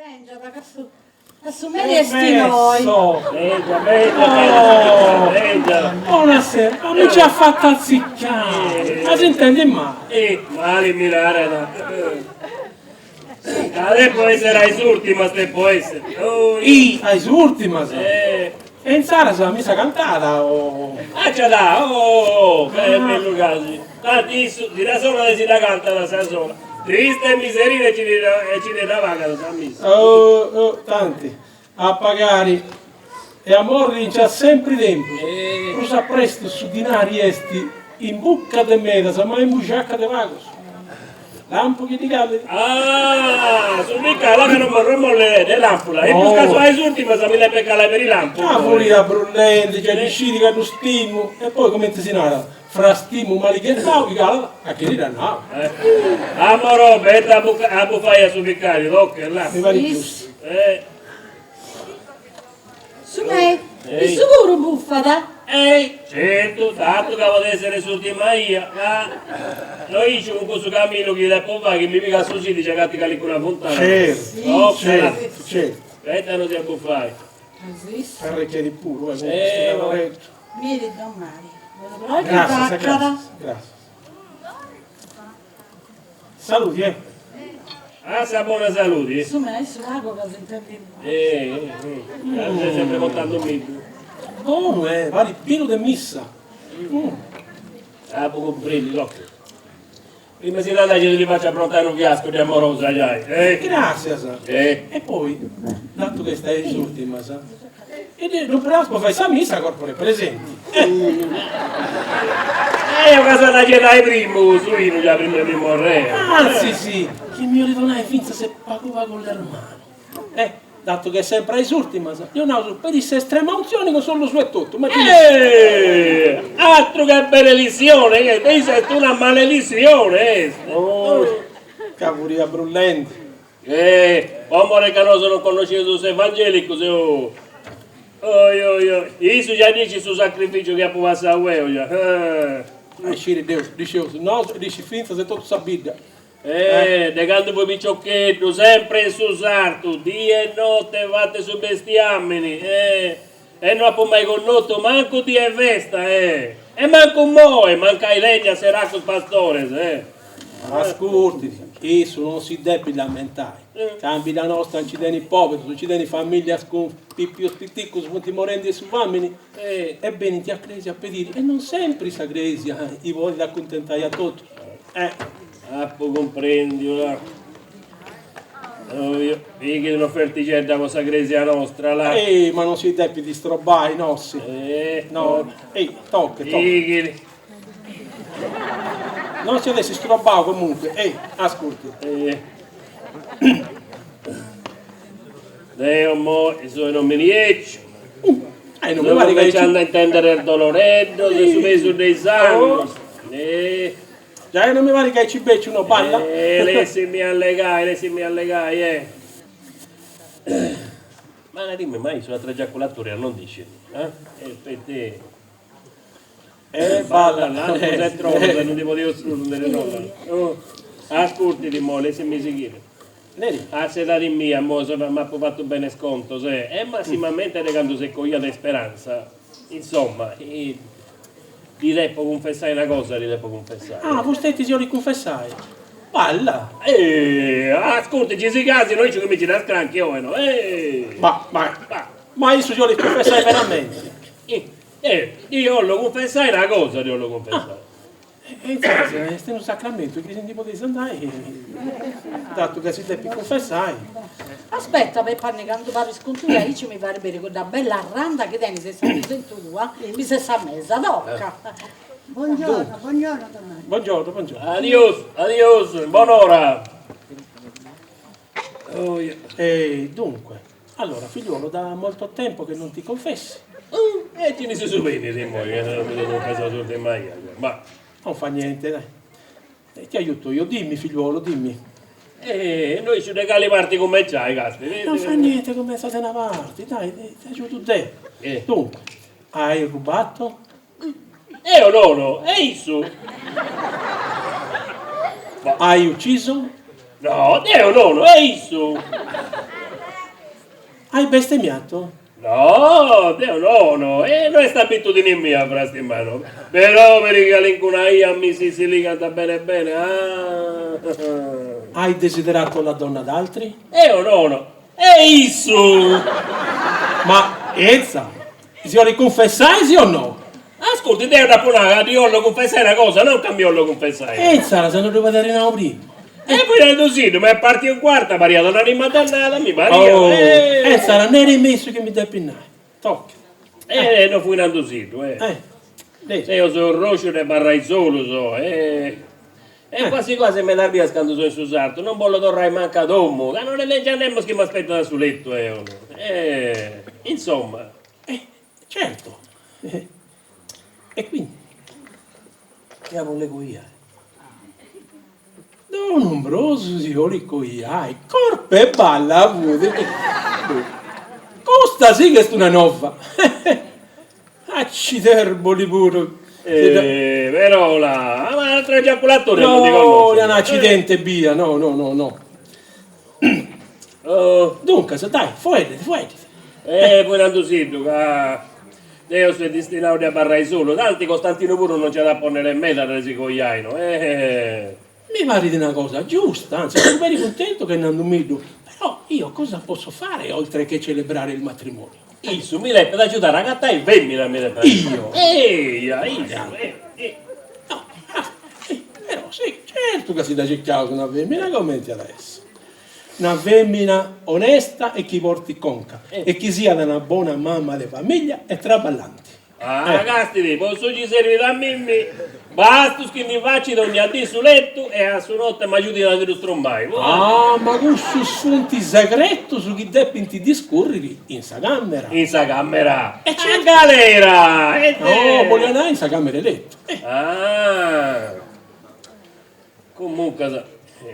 Bèngiat ca su ca su meri est innoi. Bèngia, bèngia, bèngia, bèngia. Bonasera, ma mi nci at fatu atzicai, ma s'intendit mali. Eh, mali mi narat. Ca depo essere a is ùrtimas, depo essere. Ih, a is ùrtimas? E insaras sa missa cantada o. Ah, già da, oh, oh, est bellu gasi. Tanti issu si dda sonat e si dda cantat a sa sola. Trista e miserina e chini dda pagat sa missa. Oh, oh, tanti, a pagari e a morri nci at sempri tempus, prus a prestu su dinari est in bucca de medas ma in busciacca de pagus. Lampu chi ti callit. Ah, su vicà, là ca non non molle de lampula, e prus ca so a is urtimas mi depet calai peri lampu. Ca furiat brullendi, giai ddu scit ca ddu stimu, e poi cumenti si narat, frastimu mali ghetau chi calat a chini dd'at nau. Amorobe, ita a bufai a su vicariu, tocca, là. Mi parit giustu. Eh. Su mei, issu puru bufat? Ei, certu, tantu ca podet essere s'urtima 'ia, ma no isciu cun cussu caminu chi depo fai chi mi pigat su sidi si agatu calincuna funtana. Certu, certu, certu. Aspetta no si a bufai. Arrechedit puru, eh, cun custu caloreddu. Miri don Mario. Gràtzias, gràtzias, gràtzias. Saludi, eh. A sa bona saludi. Su mei su pagu ca s'intendit mali. Eh, eh, eh, sempre portandumiddu. Bonu, eh, parit binu de missa. Apu cumprendiu, toca. Prima si nd'andat chi li faccio approntare unu fiascu de amorosa giai, eh. Gràtzias. Eh. E poi, datu chi est a is ùrtimas, E ddu impreaus po fai sa missa corpore presenti. Eh eo ca s'at a ghetai primu su 'inu già primu de mi morrer. Antzis, chi mi 'olit donai fintzas e pagu pagu l'ermanu. Eh, datu chi est sempri a is urtimas, ddi 'onaus peri s'estrema untzioni cun s'ollu suu etotu, ma chi. Eh! Atru che benedissione, est, issa est una maledissione est. Oh, ca furiat brullendi. Eh, po more ca nosu non connosceus s'evangelicu seu. Oi oi oi, issu già dd'iscit su sacrificiu chi apu passau eo già. A isciri Deus, dd'isceus nosu e dd'iscit fintzas e totu sa bidda. Eh, de candu fui piciocheddu, sempre in su sartu, die e notte fat'e su bestiamini, eh, e no apu mai connotu mancu die 'e festa, eh, e mancu imoi, mancai tegna tzeracus pastores, eh. Ascurtit, issu non si depit lamentai, ca in bidda nostra nci tenit poberus, nci tenit familias cun pipius piticus, funt morendi 'e su famini e benint a cresia a pediri e non sempri sa cresia i podit acuntentai a totus. Eh. Apu cumprendiu, là. Pighit un'ofertixedda po sa cresia nostra, là. Ehi, ma non si depit istrobai, nossi. No, ehi, tocca, tocca. Pighit. Non si at essi istrobau comunque, ehi, ascurti. Deo immoi soi un omini 'eciu. Eh, non mi parit ca Cominciando a intendere is doloreddos e su pesu de is annus. Giai non mi parit ca aici beciu no balla. Eh, lessimi allegai, lessimi allegai, eh. Ma narimmi, ma issu atra giaculatoria non nd'iscit, eh? E peti. Eh, balla. Lampus e tronus e non ndi podeus prus de nonna. Ascurtit immoi, lessimi sighiri. Neri. A s'edadi mia, immoi m'apu fatu bene is contos, eh, e massimamente de candu s'est coiada Speranza, insomma, ddi depo cunfessai una cosa, ddi depo cunfessai. Ah, fusteti si 'olit cunfessai. Balla! Eh, ascurti, ci si casi, no isciu chi mi nci dda scranchi oi, no? Eh! Ma, ma, ma issu si 'olit cunfessai veramenti. Eh, ddi 'ollu cunfessai una cosa, ddi 'ollu cunfessai. E insaras est unu sacramentu chi si ndi podeis andai, datu ca si depit cunfessai. Aspetta Pepp'Anni candu paris cun tui aici mi faris biri cudda bella arranda chi tenis in s'aposentu tua, mi ses a mesa, tocca. Buongiorno, buongiorno don Mario. Buongiorno, buongiorno. Adios, adios, bonora. E dunque, allora figliuolo da molto tempo che non ti confessi. E chi mi si subenit immoi che non mi seu cunfessau s'urtima 'ia, ma. Non fa niente, dai. E ti aiuto io, dimmi figliuolo, dimmi. E no isciu de cali parti cumenciai, caspita. Non fa niente, cumentza de una parti, dai, ti agiudu deu. Dunque, hai rubato? Eo nono, e issu? Hai ucciso? No, deo nono, e issu? Hai bestemmiato? No, deo nono, e no est abitudini mia a frastimai no, però peri chi calincuna 'ia mi si siligant bene bene, ah. Hai desiderato la donna d'altri? Eo nono, e issu! Ma, etza, si 'olit cunfessai si o no? Ascurti, deo dd'apu nau ca ddi 'ollo cunfessai una cosa, non ca mi 'ollo cunfessai. E insaras no ddu poderi nau primu. E poi nandusiddu, ma est partiu in quarta, pariat un'anima dannada, mi pariat. Oh, e insaras nerimi su chi mi depit nai. Tocca. E no fui nandusiddu, eh. Eh. Deo so orrosciu de abarrai solu so, eh. E quasi quasi medas bias candu so in su sartu non bollo torrai mancu a domu, ca non nde tengiu a nemos chi m'aspettat a su lettu eo. Eh, insomma. Eh, certo. E quindi, Ia bolli coiai. Don Umbrosu si 'olit coiai, corp'e balla fut! Custa sì ch'est una nova! Acciterboli puru! Eh, però là, ma altro egiaculatore non ndi connosci. No, un accidente bia, no, no, no, no. Duncas, dai, fueddit, fueddit. Eh, fui nandusiddu ca deo soi destinau de abarrai solu, tanti Costantinu puru non nci at a ponnere meda de si coiai, no? Eh. Mi parit una cosa giusta, anzi seu beni cuntentu chi est nandumiddu, però io cosa posso fare oltre che celebrare il matrimonio? Issu mi depet agiudare a agatai femina mi depet Io? Eia, issu, eh, eh. No, però si, certu ca si dda circaus una femina, comenti at a essi? Una femina onesta e chi portit conca e chi siat una bona mama de familia e traballanti. Ah, castidi, po su chi servit a mimmi, bastus chi mi facit ogna dì su lettu e a su notte m'agiudit a ndi ddu strumbai. Ah, ma cussus funt segretus chi depint discurriri in sa camera. In sa camera? E certu. A galera! No, bolia nai in sa camera 'e lettu. Ah. Comuncas,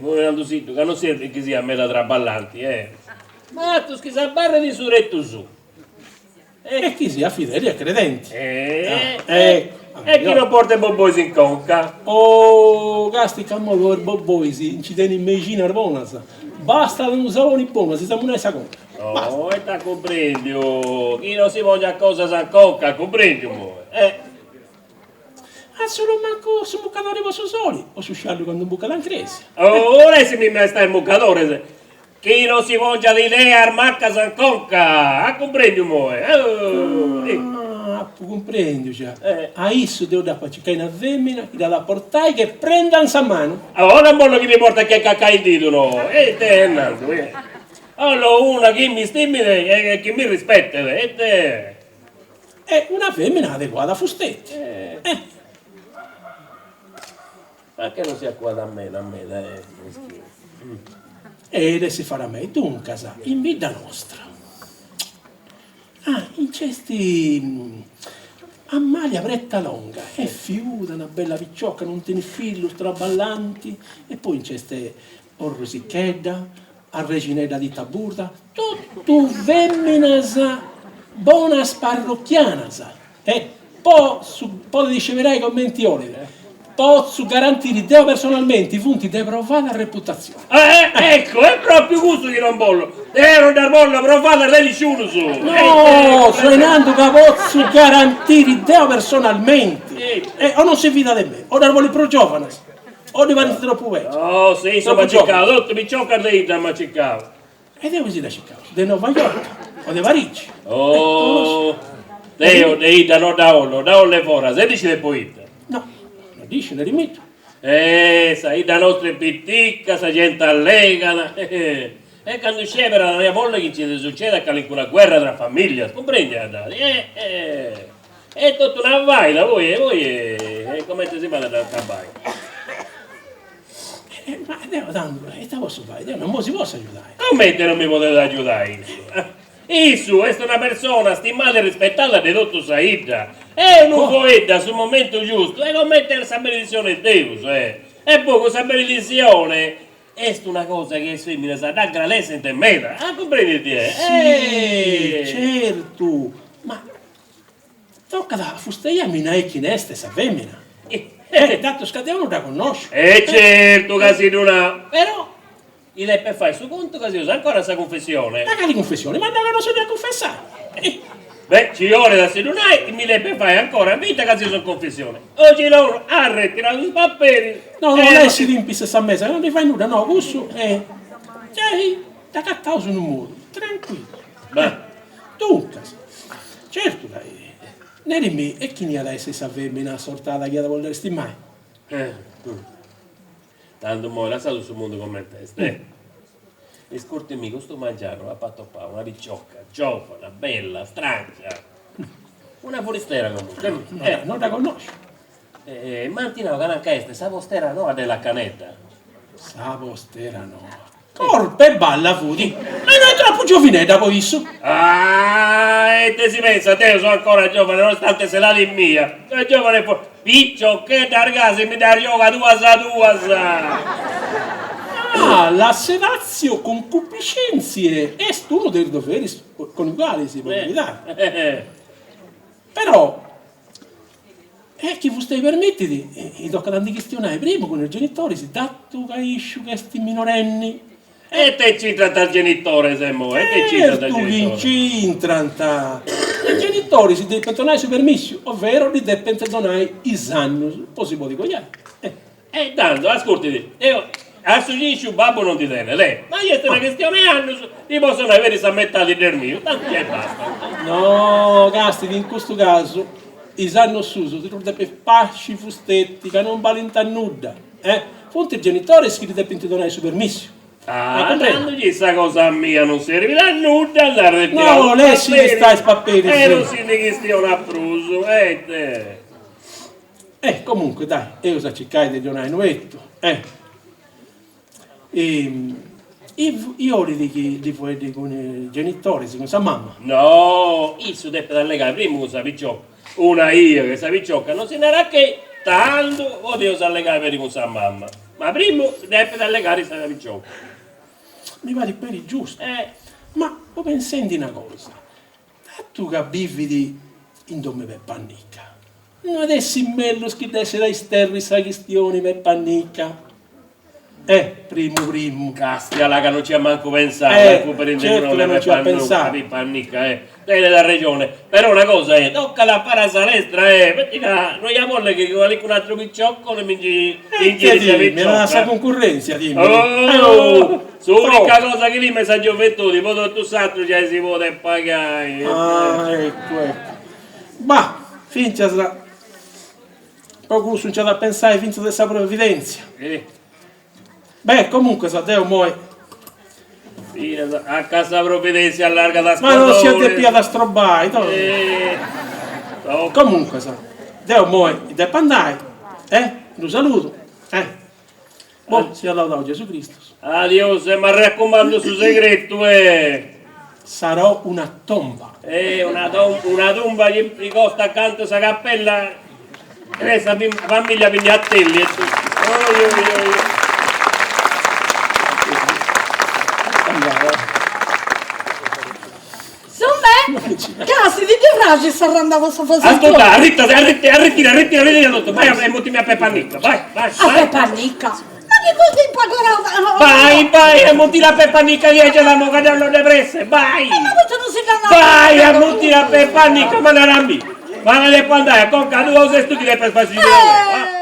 fui nandusiddu ca non servit chi siat meda traballanti, eh. Bastus chi s'abarrit in su tretu suu. E chi siat fideli e credenti. Eh, e chi non portet bobbois in conca. Oh, casti ca immoi po is bobbois nci tenint meixinas bonas. Bastat unu saboni bonu a si samunai sa conca. Oh, e t'at cumprendiu, chi non si pongiat cosas in conca, at cumprendiu immoi, eh. A solu mancu su mucadori po su soli o su sciallu candu imbucat in cresia. Oh, ora si mi imprestai is mucadores, chi non si pongiat ideas maccas in conca, at cumprendiu immoi? Ah, apu cumprendiu già. A issu deu dd'apu a circai una femina chi dd'at a portai che prenda in sa manu. Oh, non bollu chi mi portet che cacca in didu no, e ite est nandu, 'ollo una chi mi stimit e chi mi rispettet, ite E una femina adeguada a fusteti. Eh. Ma che non siat cuada meda meda eh. E de si fai a mei, duncas, in bidda nostra. Ah, nc'est Amalia Pretalonga, est fiuda, una bella picioca, non tenit fillus, traballanti, e poi nc'est Orrosichedda, Arrexinedda dita burda, totu feminas bonas parrochianas e po su podit sceberai comenti 'olit, potzu garantiri deu personalmenti funt de provada reputatzioni. Eh, ecco, est propriu custu chi non bollu, deu non ddas bollu provadas de nisciunus! No, soi nandu ca potzu garantiri deu personalmenti, e o non si fidat de mei, o ddas bolit prus giovanas. O ddi parint tropu becias? Oh, si, issu m'at circau, totu piciocas de 'idda m'at circau. E de ue si ddas circaus? De Nova York o de Parigi? Oh, deu de 'idda no dda 'ollu, dda 'ollu 'e foras, e dd'iscit poita? No, no dd'isciu, nerimiddu. Eh, sa 'idda nostra est pitica, sa genti allegat, e candu sceberat no ia bolli chi nci succedat calincuna guerra tra familias, cumprendiat? Eh, eh. Est totu una faida, poi poi comente si fait a dd'acabai. Ma deo tando ita potzu fai? Deo non bos potzu agiudai. Comente non mi podet agiudai issu? Issu est una persona stimada e rispetada de totu sa 'idda, e unu foeddu a su momentu giustu est comente sa benedissione 'e Deus, eh! E poi cussa benedissione Est una cosa chi is feminas dd'agradessent meda, a cumprendit? Si, certu, ma tocat a fustei a mi nai chini est sa femina, eh, datus ca deu non dda connosciu. E certu ca si ddu nau, però. I depet fai su contu ca seus ancora a sa cunfessione. Ma cali cunfessione? Ma no ca non si depit cunfessai. Beh, ci 'olet a si ddu nai, mi depet fai ancora finta ca seus in cunfessione. O si nono, arretirau is paperis. No, no, l'essit in pitzu 'e sa mesa, ca non ddi fait nudda, no, cussu est giai dd'agataus unu modu, tranquillu. Beh. Duncas, certu ca Nerimi, e chini at a essi sa femina assortada chi at a bolleri stimai? Tandu immoi lassaus su mundu coment'est, eh. Iscurtimi, custu mangianu apu atopau una picioca, giovana, bella, strangia, una furistera comunque. No dda connosciu. E m'ant nau ca nanca est sa postera noa de Lacanedda. Sa postera noa. Corp'e balla fut! Ma no est tropu giovinedda po issu? Ah, ite si pensat, deo so ancora giovane nonostante s'edadi mia, so giovane e forte, piciocheddas gasi mi ddas giogat duas a duas! Ah, la sedatio concupiscentiae est unu de is doveris coniugalis, po beridadi. Però E chi fustei permitit, i tocat a ndi chistionai primu cun is genitoris, datu ca isciu chi est minorenni. E ite nc'intrant is genitores imoi, ite nc'intrant is Certu chi genitores? nc'intrant! Is genitoris depint donai su permissu, ovvero ddi depint donai is annus po si podi coiai. E tando, ascurtit, deo a su Cìciu babbu non ndi tenet, eh, ma chi est una chistione 'e annus, ddi potzo nai peri sa metadi de is mius, tantu giai bastant. No, castit, in custu casu is annus suus si ddus depit pasci fusteti ca non balint a nudda, eh, funt is genitoris chi ddi depint donai su permissiu. Ah, tando chi sa cosa mia non servit a nudda, andare retirau No, lessi stai is paperis. E non si ndi chistionat prus, e ite. Eh, comunque dai, eus a circai de ddi 'onai unu 'etu, eh. I 'olit chi ddi fueddi cun is genitoris, cun sa mamma? No, issu depet allegai primu cun sa picioca, una 'ia chi sa picioca nosi narat chi, tandu podeus allegai peri cun sa mamma, ma primu depet allegari sa picioca. Mi parit peri giustu. Eh. Ma fui pensendi una cosa, Datu ca bivit in domu 'e Peppannica, no at essi mellus chi dd'essit a isterri sa chistioni Peppannica? Eh, primu primu. Castia là ca non ci at mancu pensau, Eh, certu ca non ci at pensau. Peppannica, eh, tenet arrexone, però una cosa est, tocat a fai a sa lestra, eh, poita ca no ia bolli chi calincunu atru piciocu mi nci Ite timit, sa cuncurrentzia timit. Oh! S'unica cosa chi timet sa gioventudi, po totu s'atru giai si podet pagai. Ah, eccu, eccu. Bah, fintzas po cussu nci at a pensai fintzas de sa Provvidentzia. Beh, comuncas deu moi. Finas a ca sa Provvidentzia allargat a Ma non si depiat strobai, Comuncas, deu moi depu andai, eh, unu saludu, eh. Boh, siat laudau Gesù Cristus. Adios e m'arracumandu su segretu eh. Sarò una tomba. Eh, una una tumba chi ti costat cantu sa cappella de sa famiglia Pignatelli e tu. Oi oi oi. Su me'? Casi ti ddi praxit s'arranda po sa fase Ascurta, arritta, arritta, arritira, arritira, arritira totu, vai e mutimi a Peppannicca, vai, vai, A vai. Peppannicca? Ma chi funt impagorada? Vai, vai a mutire a Peppannicca chi est già da mo ca deu no de presse, vai! E ma poita non si dda nau? Vai a mutire a Peppannicca, ma nara a mi, ma depu andai a conca tua o ses tui chi depes fai su giradori, va?